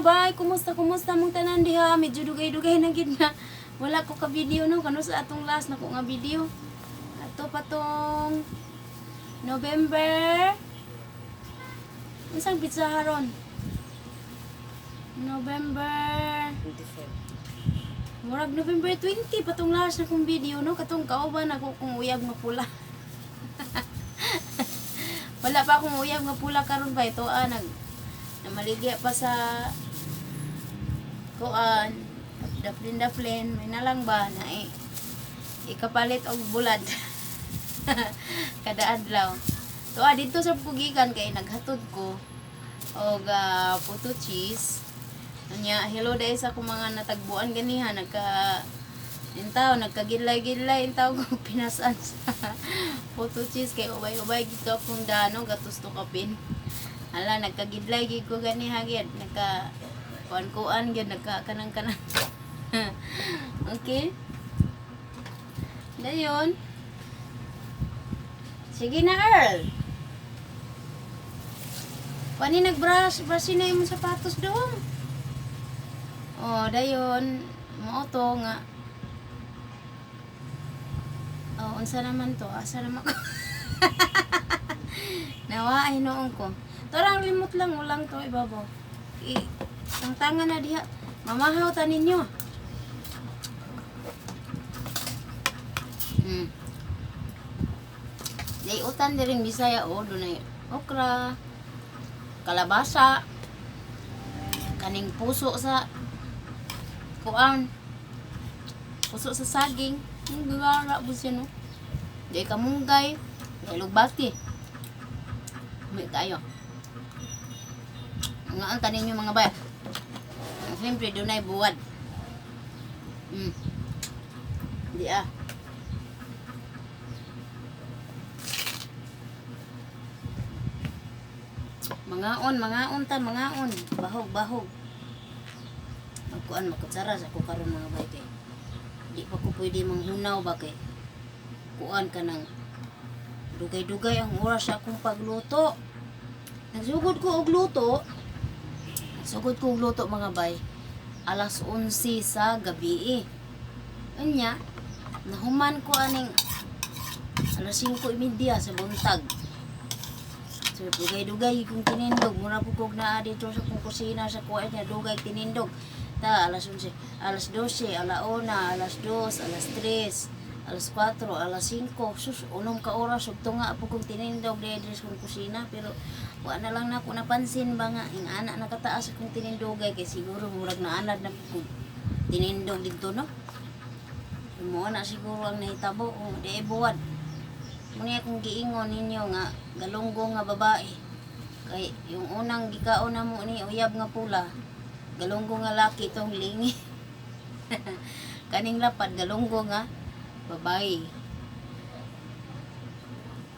Bay, kumusta, kumusta mong tanan diha? Medyo dugay-dugay na gid na. Wala ko ka video, no, kano sa atong last nako nga video. Ato pa tong November. Unsang pizza haron? November 24. Murag November 20 patong last na kong video, no, katong kauban ako kung uyab nga pula. Wala pa akong uyab nga pula karon ba ito, ah, nag namaligya pa sa kuan, daplin daplin may nalang ba na eh, ikapalit og bulad kada adlaw. To ah, dito sa pugikan kay naghatod ko og puto cheese. Anya, hello dahil sa akong mga natagbuan ganiha, nagka intaw, nagkagilay-gilay intaw ko pinasan sa puto cheese kay ubay-ubay gito akong dano gatos to kapin. Hala, nagkagidlay gid ko ganiha gid, nagka kuan-kuan gid, nagka kanang-kanang. Okay. Dayon. Sige na, Earl. Pani nag-brush, brush na imong sapatos doon. Oh, dayon, mao to nga. Oh, unsa naman to? Asa naman ko? Nawa ay noon ko. Torang limot lang ulang to ibabaw. I tangtangan na diha. Mamahaw ta ninyo. Day utan diring Bisaya, oh, dunay okra, kalabasa, kaning puso sa kuan, puso sa saging. Ang gagara po siya, no? Di kamunggay, di lugbati. May tayo. Nga ang tanin nyo, mga bay. Siyempre, dunay buwad. Di ah. Mangaon, mangaon ta, mangaon. Bahog, bahog. Magkuan, magkutsara sa ko karon, mga bay, kay di pa ko pwede manghunaw ba kay kuan ka ng dugay-dugay ang oras sa akong pagluto. Nagsugod ko og luto. Nagsugod ko og luto, mga bay, alas 11 sa gabi eh. Unya, nahuman ko aning alas 5:30 sa buntag. So, dugay-dugay kong tinindog. Mura po kog naa dito sa kong kusina sa kuwait niya, dugay tinindog. Ta, alas 11, alas 12, ala 1, alas 2, alas 3, alas 4, alas 5. Sus, unom ka oras. Ug tunga po kong tinindog dito sa kong kusina. Pero, wa na lang nako napansin ba nga, ing ana nakataas akong tinindugay. Kay siguro, murag naanad na po kong tinindog dito, no? Mo na siguro ang nahitabo. O, di buwad. Muna akong giingon ninyo nga galunggo nga babae. Kay yung unang gikaon na mo ni uyab nga pula, galunggo nga laki tong lingi. Kaning lapad, galunggo nga babae.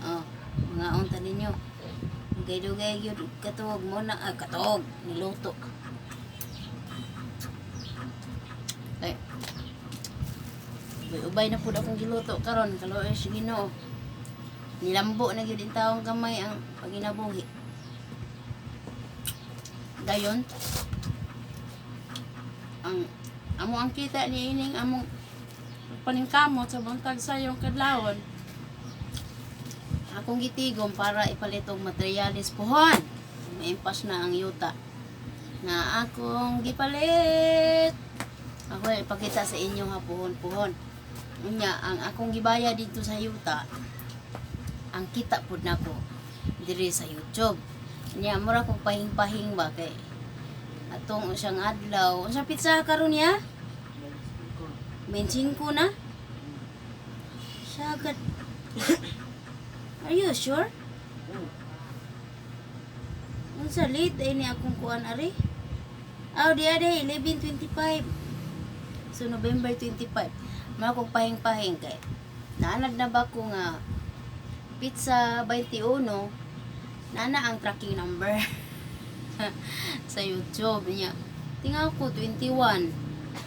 Oh, mga unta ninyo. Dugay-dugay gyud katuog mo na ah, katuog niluto. Ay. Ubay na pud akong giluto karon kaluoy sa Ginoo. Nilambo na gyud intawong kamay ang paginabuhi. Dayon, ang amo ang kita ni ining among Paningkamot sa buntag sa iyong kadlawon. Akong gitigom para ipalit og materyales pohon. Maimpas na ang yuta nga akong gipalit. Ako ay ipakita sa inyo ha, pohon pohon. Unya, ang akong gibaya dito sa yuta, ang kita pud nako diri sa YouTube. Unya, mura kong pahing-pahing ba kay atong usang adlaw. Unsa pizza karon niya? 25 na? Sagad. Are you sure? Unsa late ay ni akong kuan ari? Aw, di ade 11:25. So November 25. Mao kong pahing-pahing kay naanad na ba ko nga pizza 21 nana ang tracking number sa YouTube niya. Tingaw ko 21,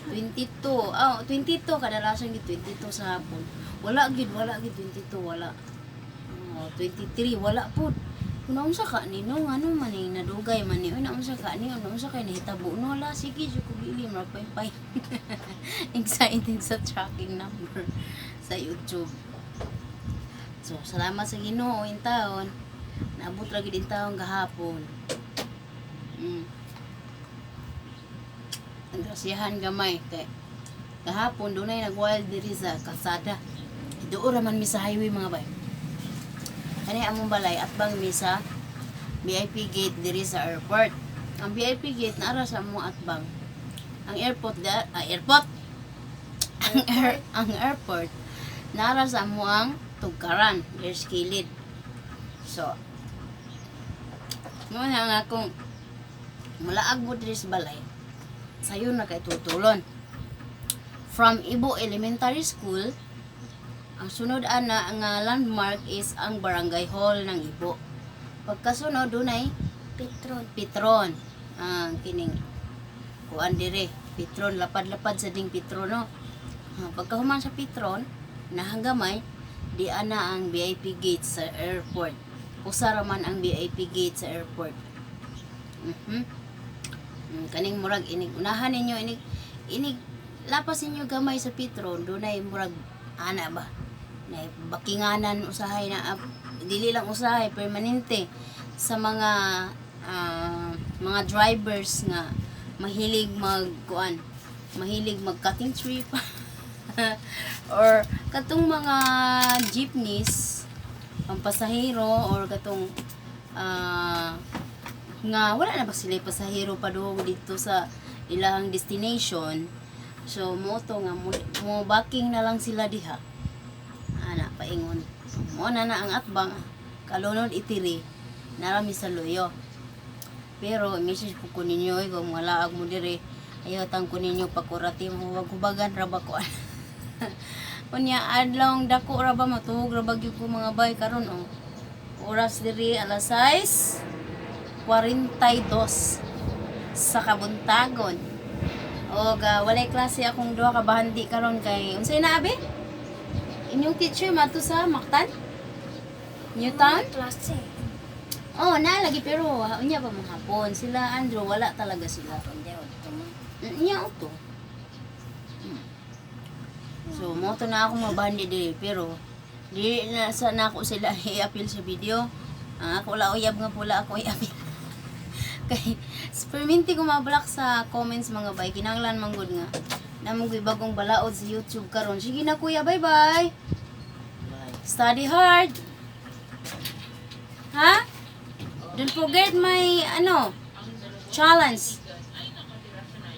22, oh, 22 kadalasan gid 22 sa hapon. Wala gid, wala gid 22, wala. Oh, 23 wala pud. Kung naunsa ka ni no, ngano man ni nadugay man ni, uy, naunsa ka ni, naunsa kay nahitabo no, la sige jud ko gili murag pay. Excited sa tracking number sa YouTube. So, salamat sa Ginoo in taon. Naabot ra gid in taon gahapon. Ang grasyahan gamay kay kahapon dunay nag-wild diri sa kalsada. Duo ra man mi sa highway, mga bay. Kani among balay atbang mi sa VIP gate diri sa airport. Ang VIP gate naara sa among atbang. Ang airport da, ah, airport. Ang airport naara sa among tugkaran, there's kilid. So, mo na nga akong mulaag mo diri sa balay. Sayo na kay tutulon. From Ibo Elementary School, ang sunod ana nga landmark is ang Barangay Hall ng Ibo. Pagkasunod dunay Petron. Petron. Ang kining kuan dire, Petron, lapad-lapad sa ding Petron, no. Ah, pagkahuman sa Petron, nahanggamay di ana ang VIP gate sa airport. Usa ra man ang VIP gate sa airport. Kaning murag inig unahan ninyo, inig inig lapas ninyo gamay sa Petron, dunay murag ana ba na bakinganan usahay na, ah, dili lang usahay, permanente sa mga mga drivers nga mahilig mag kuan, mahilig mag cutting trip or katong mga jeepneys pampasahero or katong nga wala na ba sila pasahero padung dito sa ilang destination. So mo to nga mo backing na lang sila diha ana paingon. Mo na na ang atbang kalunod itiri narami sa luyo. Pero message po ko ninyo eh, kung malaag mo dire ayaw tang ko ninyo pakurati mo huwag hubagan ra ba ko. Unya adlong dako ra ba, matuog ra ba gyud ko, mga bay, karon oh. Oras diri alas 6:42 sa kabuntagon. Og walay klase akong duha ka bahandi karon kay unsay na abi? Inyong teacher mato sa Mactan? Newtown? Klase. Oh, na lagi pero unya pa mga hapon. Sila Andrew wala talaga sila. Hindi, ito man. Nya to. So mo to na ako mabandi diri pero di na sa na ako sila i-appeal sa video. Ang ako la uyab nga pula ako i-appeal. Kay sperminti ko ma-block sa comments, mga bay. Kinahanglan man gud nga namong bagong balaod sa YouTube karon. Sige na kuya, bye bye. Bye. Study hard. Ha? Don't forget my ano challenge.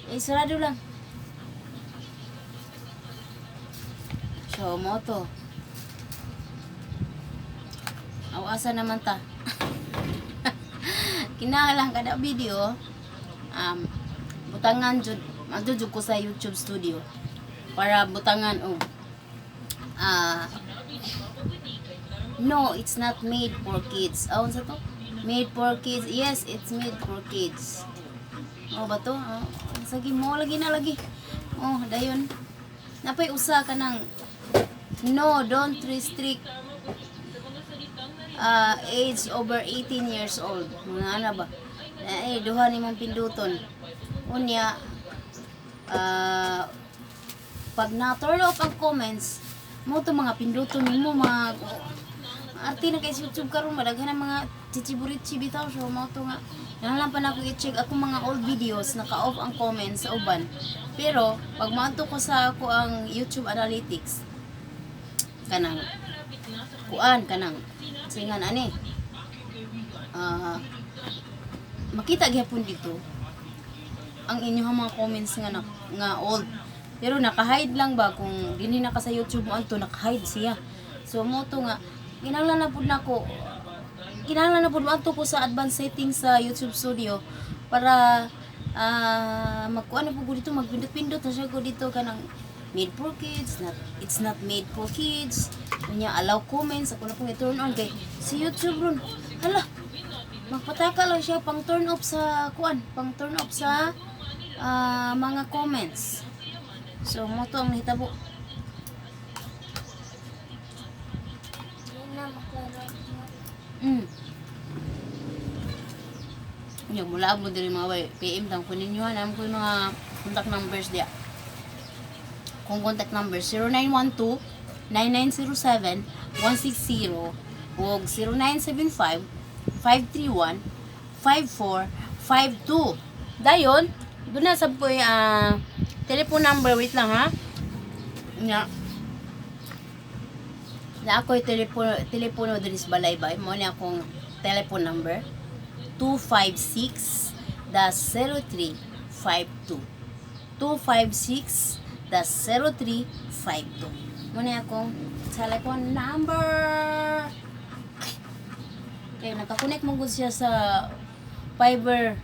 Eh, sarado lang. So, moto. Aw, asa naman ta? Kinahanglan kada video, butangan jud, adto jud ko sa YouTube Studio para butangan og no, it's not made for kids. Ah, unsa to? Made for kids. Yes, it's made for kids. Oh, ba to? Oh, sige mo lagi na lagi. Oh, dayon. Napay usa ka ng no, don't restrict age over 18 years old. Mga ana ba? Eh, duha ni mong pinduton. Unya, pag na-turn off ang comments, mo to mga pinduton nimo mga arte na kay sa YouTube karon, madaghan ang mga chichiburichi bitaw. So mo to nga lang pa na ako i-check akong mga old videos, naka-off ang comments sa uban, pero pag maadto ko sa ako ang YouTube Analytics, kanang kuan, kanang singan ani, makita gyapon dito ang inyong mga comments nga na, nga old, pero naka-hide lang ba. Kung dinhi na ka sa YouTube mo adto, naka-hide siya. So mo to nga kinahanglan na pud nako, kinahanglan na pud moadto ko sa advanced settings sa YouTube Studio para magkuan na pud ko dito, magpindot-pindot na siya ko dito kanang made for kids, not, it's not made for kids. Unya allow comments ako na pong i-turn on kay si YouTube ron, hala, magpataka lang siya pang turn off sa kuan, pang turn off sa mga comments. So mo to ang nahitabo. Hindi na maklaro. Nya mula mo diri mga bay, PM tang ko ninyo ha, ko yung mga contact numbers diya. Kung contact number 0912 9907 160 o 0975 531 5452. Dayon, doon na sab ko yung telephone number. Wait lang ha. Nya. Na ako yung telepono diri sa balay bay. Mo ni akong telephone number 256 0352. 256 0352. Mo ni akong telephone number. Kaya nakakonect mo gud siya sa fiber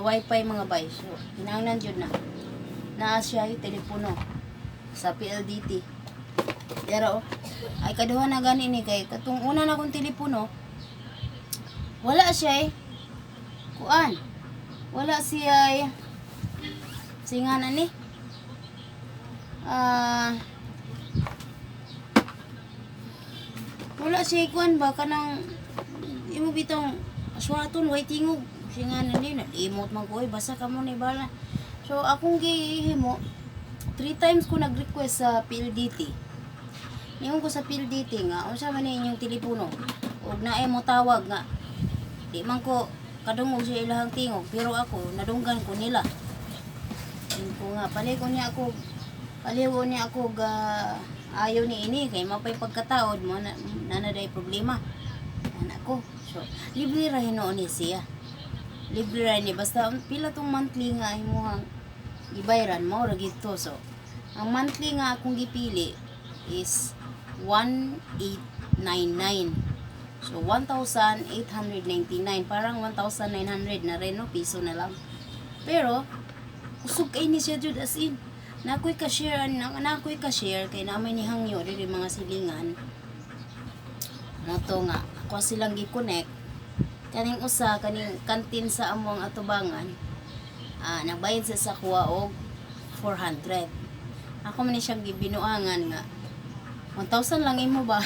wifi mga bay. So, kinahanglan jud na. Naa siya yung telepono sa PLDT. Pero, ay kaduha na gani ni kay katong una na akong telepono, wala siya eh. Kuan. Wala siya eh. Singa na ni. Wala siya kuan ba kanang imo bitong aswaton way tingog singa na ni nalimot man ko oy basta kamo ni bala. So akong gihimo three times ko nag-request sa PLDT. Ningon ko sa PLDT nga unsa man ni inyong telepono ug naay mo tawag nga di man ko kadungog sa ilahang tingog pero ako nadunggan ko nila. Ingon ko nga paliw niya ako ga ayaw ni ini kay mapay pagkataod mo na nanaday problema. Anak ko. So, libre ra hinuon ni siya. Libre ra ni basta pila tong monthly nga imuhang gibayran mo ra gito. So, ang monthly nga akong gipili is 1899. So, 1,899. Parang 1,900 na rin, no? Piso na lang. Pero, usog kay ni siya jud as in. Nakoy ka-share, nakoy ka-share kay namay ni Hangyo diri mga silingan. Moto nga ako silang gi-connect kaning usa kaning kantin sa among atubangan. Nagbayad siya sa kuha og 400. Ako man ni siyang gibinuangan nga 1,000 lang imo ba?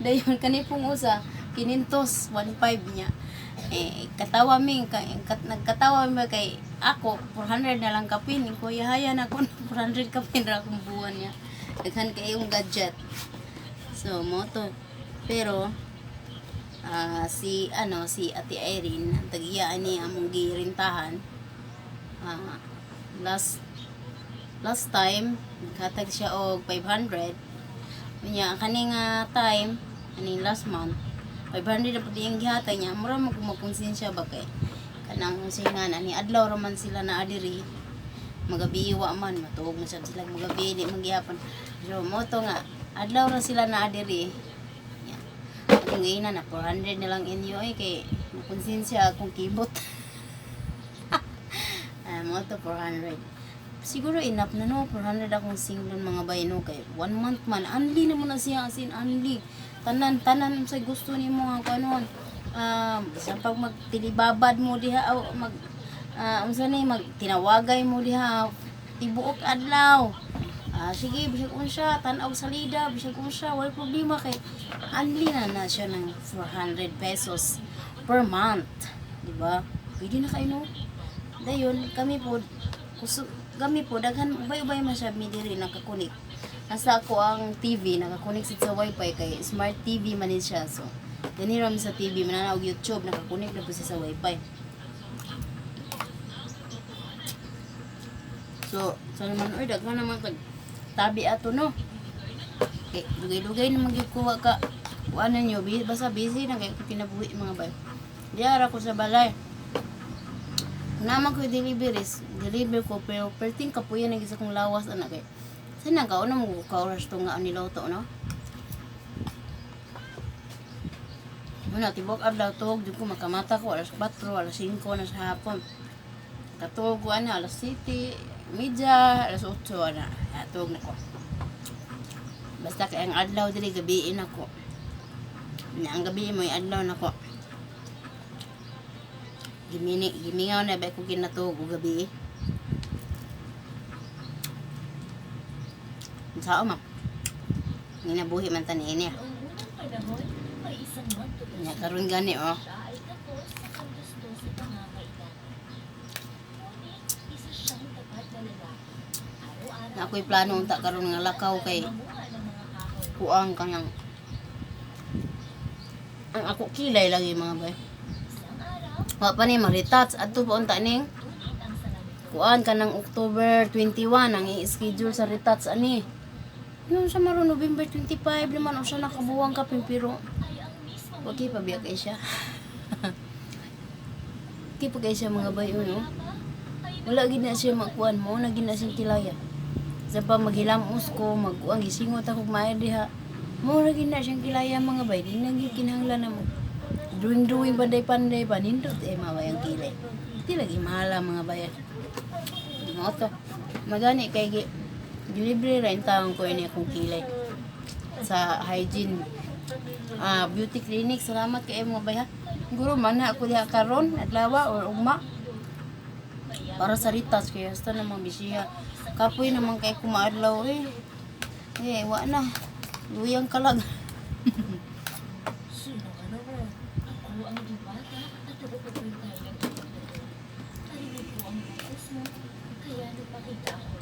Dayon kani pong usa 500 1.5 niya. Eh katawa mi ka, kat, nagkatawa mi kay ako 400 na lang kapin ko yahaya na ko 400 kapin ra akong buwan niya. Daghan kay yung gadget. So mo to. Pero si ano si Ate Irene ang tag-iya ni among girintahan ah, last last time naghatag siya og 500. Unya kani nga time kaning last month 500 na pud iyang gihatag niya. Mura mo makonsensya ba kay kanang singan ani adlaw ra man sila naa diri, magabi wa man matuog man sad sila magabi di magyapon. So mo to nga adlaw ra sila naa diri. Nya atong ina na 400 na lang inyo eh kay makonsensya akong kibot. Mo to 400 siguro enough na no, 400 akong singlon mga bay no, kay one month man unli na mo na siya, as in unli tanan tanan sa gusto nimo nga kuanon, bisan pag magtilibabad mo diha aw mag unsa ni magtinawagay mo diha tibuok adlaw. Sige bisag unsa tan-aw salida bisag unsa wala problema kay unli na na siya ng 400 pesos per month, di ba? Pwede na kayo no. Dayon kami po kuso, kami po daghan ubay-ubay man siya mi diri nakakunik. Nasa ako ang TV nakakunik sa wifi kay smart TV man ni siya. So dinhi ra mi sa TV mananaw og YouTube nakakunik na po siya sa wifi. So sa naman oy daghan naman kag tabi ato no. Kay dugay-dugay na magyud kuha ka kuan ninyo basta busy na kay ko kinabuhi mga bay. Diara ko sa balay. Naman ko deliveries, deliver ko pero perting kapuya na gisa kong lawas anak kay. Sana ka una mo ka oras to nga niluto no. Muna tibok adlaw tuhog jud ko makamata ko alas 4, alas 5 na sa hapon. Katuog ko ana alas 7:30, alas 8 ana. Tuhog na ko. Basta kay ang adlaw diri gabiin ako. Nya ang gabi mo adlaw na ko. Gimini, gimingaw na ba ko ginatuog og gabi. Sao man? Nginabuhi man tani ini. Noong unang panahon, may isa Nya karon gani oh. Na ako'y plano unta karon nga lakaw kay kuang kanang ang ako kilay lagi, mga bay. Wa pa ni ma-retouch adto pa unta ning kuan kanang October 21 ang i-schedule sa retouch ani. Noon sa maron November 25 naman usa na kabuwang kapin, pero okay pa biya kay siya. Okay pa kay siya, mga bay, no? Wala gid na siya makuan mo na gid na siyang kilaya. Sa pa maghilamos ko, magkuan gisingot ako maayo diha. Mo ra gid na siyang kilaya, mga bay, di na gyud kinahanglan na mo drawing drawing, panday panday pa nindot eh maway ang kilay. Di lagi mahala, mga bayan. Mo to. Magani kay gi delivery ra taon ko ini akong kilay sa hygiene beauty clinic. Salamat kay mga bay ha. Guro man na ako diha karon adlaw or ugma para sa retouch kay hasta namang bisiya. Kapoy naman kay kumaadlaw eh. Eh, wa na. Luyang kalag. Sino ka naman? Ako ang diwata at tagapagpintay ng ilog na to. Narinig ko ang boses mo, kaya nagpakita ako.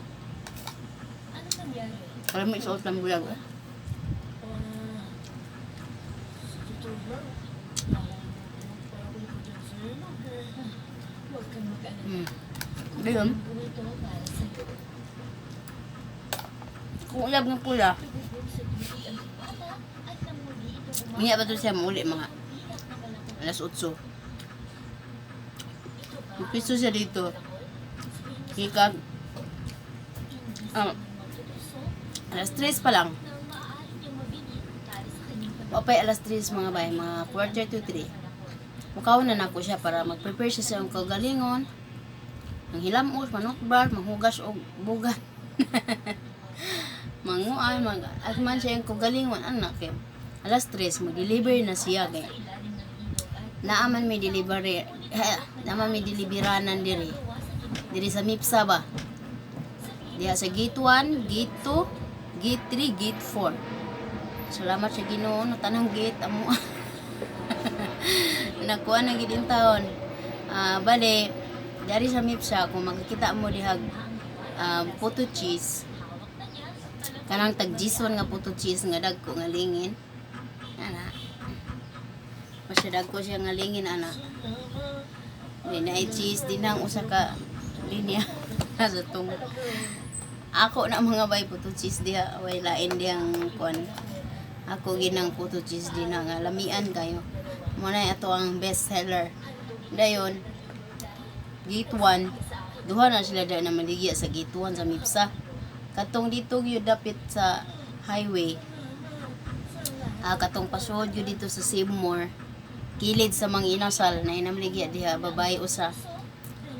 Ano nangyari? Alam mo, isuot lang bulag eh. Ah, sa totoo lang, nahulog pa ako dyan sa ilog eh. Huwag kang mag-alala. Ayun. Kung ito para sa'yo. Kung uyab ng pula, Lubog sa tubig ang diwata at nang muli ito niya ba to siya muli mga pilak na malaki. alas 8. Ito ba? Piso siya dito. Sabihin mo Hikag, hindi ah, sa kanyang magtutusok alas 3 pa lang. na maaari niyang mabigit para sa kanyang Wapay alas 3, mga bay, mga 2:45. Mukaw na nako siya para mag-prepare siya sa iyong kagalingon. Ang hilamos, manutbar, manghugas og bugan. Manguan, mag at man siya yung kagalingon, anak kay alas 3 mag-deliver na siya kay ilalim ng ilog at naaman may delivery, naaman may deliberanan diri diri sa Mipsa ba diha sa gate 1, gate 2, gate 3, gate 4. Salamat sa Ginoo no, tanang gate amo nakuha na gid in taon. Bale dari sa Mipsa kung makikita mo diha puto cheese, kanang tag Gison nga puto cheese nga dagko nga lingin ana, masya dagko siya nga lingin ana. Di na cheese din ang usa ka linya sa tung ako na, mga bay, puto cheese diha way lain diyang kuan. Ako ginang puto cheese din na nga lamian kayo mo na ato ang best seller. Dayon gate 1, duha na sila dahil na maligya sa gate 1 sa Mipsa, katong dito gyud dapit sa highway, katong pasod gyud dito sa Seymour, kilid sa Mang Inasal na inamligya diha, babae usa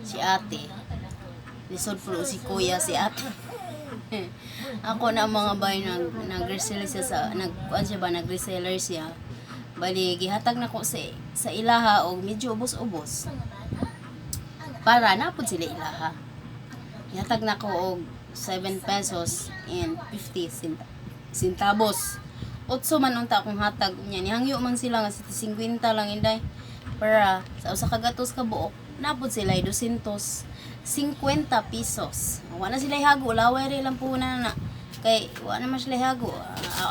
si ate. Lisod po si kuya, si ate. Ako na, mga bay, nag nag-reseller siya sa nag kuan siya ba, nag-reseller siya. Bali gihatag na ko sa ilaha og medyo ubos-ubos para napod sila ilaha. Gihatag na ko og 7 pesos and 50 centavos. Otso man unta akong hatag niya, nihangyo man sila nga 50 lang inday para sa usa ka gatos ka buok napod sila 250 pesos. Wa na sila hago, laway ra lang po na na kay wa na man sila hago.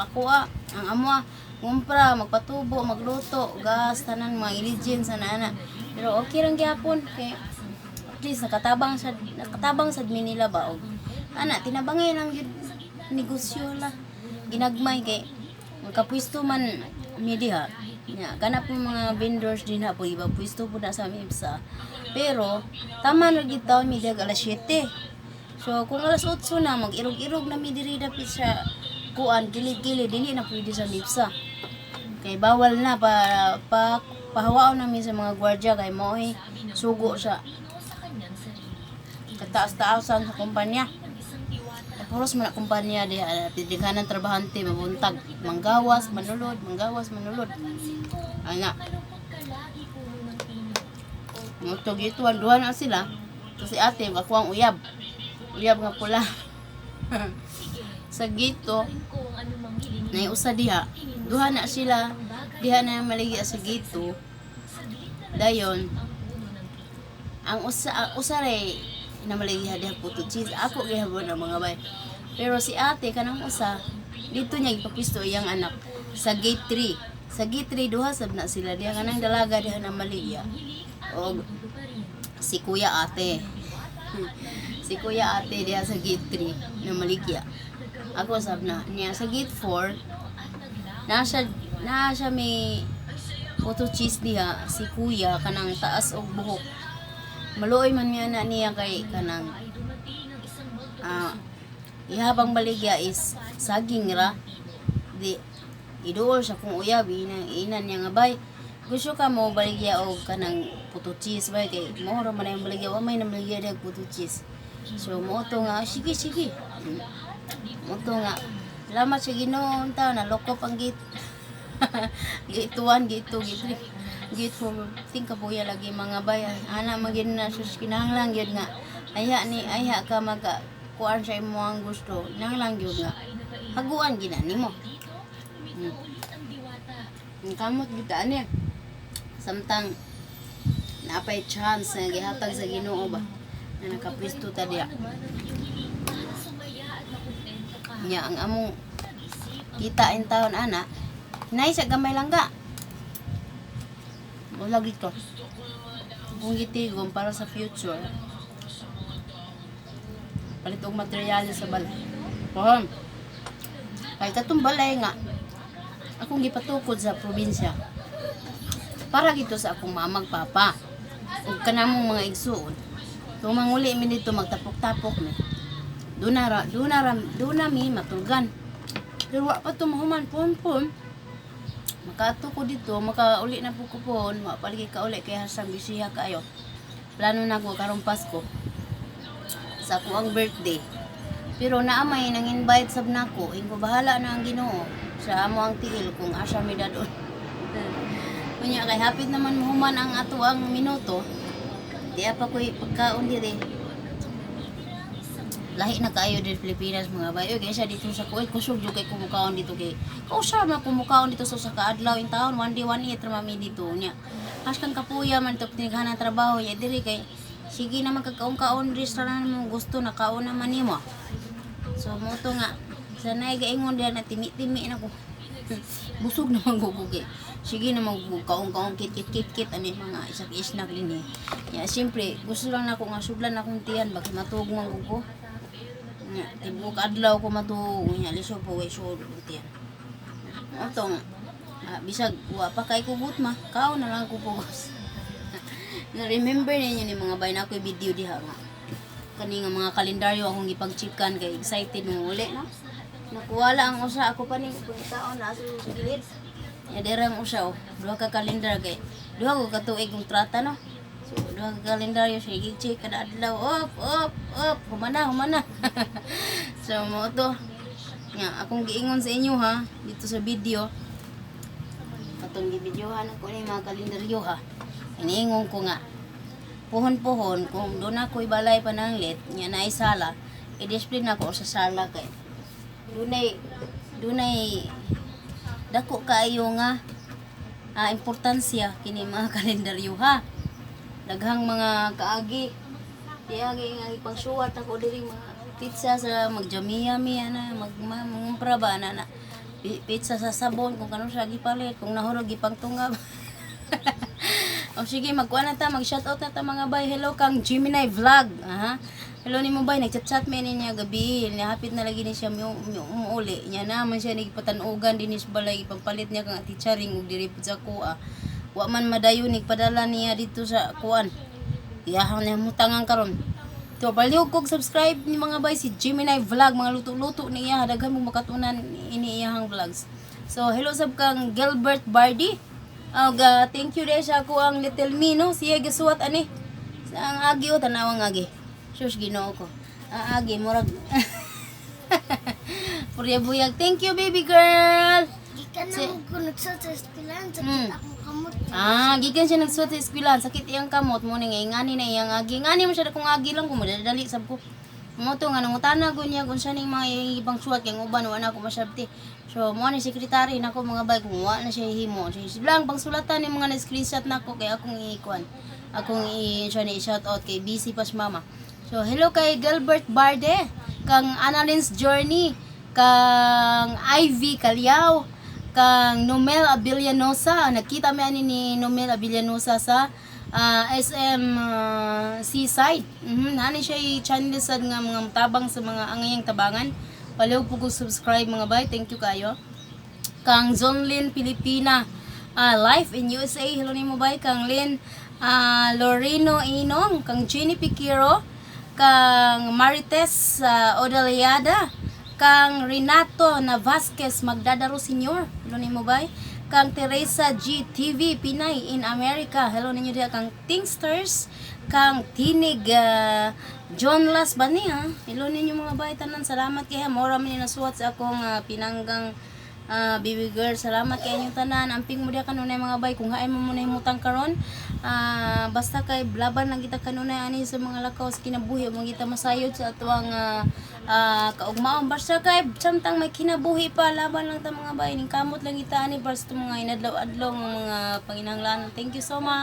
Ako ang amo ngumpra, magpatubo, magluto, gas, tanan mga ingredients ana ana. Pero okay lang gyapon kay at least nakatabang sa Manila ba og ana tinabangay lang gyud negosyo la ginagmay kay magkapwisto man mi diha nya ganap ng mga vendors din ha po iba pwisto po na sa Mipsa, pero tama na gyud taon mi diha alas 7. So kung alas 8 na mag-irog-irog na mi diri dapit sa kuan gilid-gilid, dili na pwede sa Mipsa kay bawal na pa pa pahawaon namin sa mga gwardiya kay mo'y sugo sa Pino sa kanyang sarili. kataas-taasan sa kumpanya. Ng isang diwata Puros man na kumpanya diha, daghanan trabahante mabuntag, manggawas, manulod, manggawas, manulod. Napansin ko, Ana, malungkot ka lagi puno ng pino. mutog ituan duha na sila. Kasi ate, ako ang uyab. Uyab nga pula. Sige, Sa gito, rin ko ang anumang hilingin. nay usa diha. Duha na sila. Ang bagay Diha na maligya sa gate 2. Dayon ang usa ray namaligya diha puto cheese. Ako gihapon ang mga bay. Pero si ate kanang usa dito niya ipapisto iyang anak sa gate 3. Sa gate 3 duha sab na sila diha, kanang dalaga diha na maligya. Og si kuya ate. Si kuya ate diha sa gate 3 na maligya. Ako sab na niya sa gate 4, nasa may photo cheese diha si kuya kanang taas og buhok. Maluoy man niya na niya kay kanang ihabang baligya is saging ra. Di iduol siya kung uyab, ina ina niya nga, "Bay, gusto ka mo baligya og kanang puto cheese, bay?" Kay mo ra man ang baligya, wa may namaligya diha og puto cheese. So mo to nga, "Sige, sige." Mo to nga, salamat sa Ginoo ta nalokop ang gate. Gate 1, gate 2, gate 3, gate 4. Think kabuya lagi mga bay. Ana man gyud na sus, kinahanglan gyud nga ayha ni ayha ka maga kuan sa imo ang gusto. Kinahanglan gyud nga haguan gina nimo. Ang kamot gyud ani. Samtang napay chance nga gihatag sa Ginoo ba na nakapwisto ta diha. Nya ang among kita in taon ana, nay sa gamay lang ga. Wala gito. Kung gitigom para sa future. Palit og materyales sa balay. Pohon. Kay katong balay nga akong gipatukod sa probinsya. Para gito sa akong mamag papa. Ug kanamong mga igsuon. Kung manguli mi dito, magtapok-tapok mi. Duna ra, duna ra, duna mi matulgan. Pero wa pa to mahuman pon pon. Makato ko dito, makauli na po ko pon, wa pa lagi kauli kay hasang bisiha kaayo. Plano na ko karong Pasko sa ako ang birthday. Pero naamay nang invite sab nako, ingo bahala na ang Ginoo sa amo ang tiil kung asa mi dadon. Unya kay hapit naman mahuman ang ato ang minuto. Di pa ko'y pagkaon diri. Lahi na kaayo diri Pilipinas mga bayo kaysa dito sa Kuwait. Kusog jud kay kumukaon dito kay kausa man kumukaon dito sa usa ka adlaw in taon, one day one eat ra mami dito nya. Haskan kapuya man to tinighan ang trabaho ya diri kay sige naman kagkaon-kaon diri sa tanan mo gusto na kaon naman nimo. So mo to nga sanay gaingon diha na timi-timi na ko. Busog naman ko kay sige naman ko kaon-kaon kit kit kit kit ani mga isak isnak dinhi. Ya siyempre gusto lang nako nga sudlan akong tiyan baka matuog man ko. Nya tibuok adlaw ko matuog nya lisod po kay sud akong tiyan. Ato nga bisag wa pa kay kugut ma, kaon na lang ko pugos. Na remember ninyo ni mga bay na ako'y video diha nga kani nga mga kalendaryo akong gipag-checkan kay excited mo uli no. Nakuwala ang usa, ako pa ning pagkaon na sa gilid. Ya dira ang usa oh, duha ka kalendar kay duha ko ka tuig kontrata no. So duha ka kalendaryo siya gi-check kada adlaw, op op op, humana humana. So mo to nga akong giingon sa inyo ha dito sa video katong gibidyohan ako ni mga kalendaryo ha. Iniingon ko nga puhon-puhon kung doon ako'y balay pananglit nya naay sala, i-display na ko sa sala kay dunay dunay dako kaayo nga importansya kini mga kalendaryo ha. Daghang mga kaagi diagi nga ipangsuwat ako diri mga pizza sa magjamiya mi ana mag mangumpra ba ana na pizza sa sabon kung kano siya gipalit kung nahurog gipangtungab. O sige, magkuha na ta, mag-shoutout na ta mga bay. Hello kang Gemini Vlog. Aha. Hello ni mo bay, nagchat-chat mi niya gabi. Nahapit na lagi ni siya muuli. Nya naman siya nagpatanugan din sa balay, ipagpalit niya kang ati Charing ug diri pud sa kuha. Wa man madayon nagpadala niya dito sa kuan. Iyahang niya mutangan karon. So, baliw kog subscribe ni mga bay si Gemini Vlog, mga luto-luto niya, daghan mo makatunan ini iyahang vlogs. So, hello sab kang Gilbert Bardi. Og thank you dahil sa ako ang little me no, siya gisuwat ani. Sa ang agi o tanawang agi. Sus, Ginoo ko. Ang agi murag Purya buyag. Thank you, baby girl. Gikan na mo ko nagsuot sa eskwelahan, sakit akong kamot. Ah, gikan siya nagsuot sa eskwelahan, sakit iyang kamot mo ni nga ingani na iyang agi. Ngani mo siya kung agi lang ko madadali sab ko. Mo to nga nangutana ko niya kung sa ning mga ibang suwat kay ang uban wala ko masabti. So mo ni sekretary nako, mga bay, kung wa na siya himo. So lang pangsulatan ni mga na screenshot nako kay akong i-kuan. Akong i siya ni shout out kay busy pas mama. So hello kay Gilbert Barde, kang Annalyn's Journey, kang Ivy Calyaw, kang Nomel Abellanosa. Nagkita mi ani ni Nomel Abellanosa sa SM Seaside. Nani siya i-channel sad nga mga tabang sa mga angayang tabangan. Palihog po ko subscribe, mga bay. Thank you kayo. Kang Zonlin Pilipina Life in USA. Hello nimo, bay. Kang Lin Loreno Inong, kang Jenny Piquero, kang Marites Odaliada, kang Renato Navasquez Magdadaro Senior. Hello nimo, bay. Kang Teresa G TV Pinay in America. Hello ninyo diha, kang Tingsters, kang Tinig John Las ba niya? Hello ninyo, mga bay, tanan. Salamat kay mora man ni nasuwat sa akong pinanggang baby girl. Salamat kay inyong tanan. Amping mo diha kanunay, mga bay. Kung hain mo muna himutang karon, basta kay laban lang kita kanunay ani sa mga lakaw sa kinabuhi. Ug kita masayod sa atuang kaugmaon. Basta kay samtang may kinabuhi pa, laban lang ta, mga bay. Ning kamot lang kita ani para sa mga inadlaw-adlaw nga mga panginahanglanon. Thank you so much.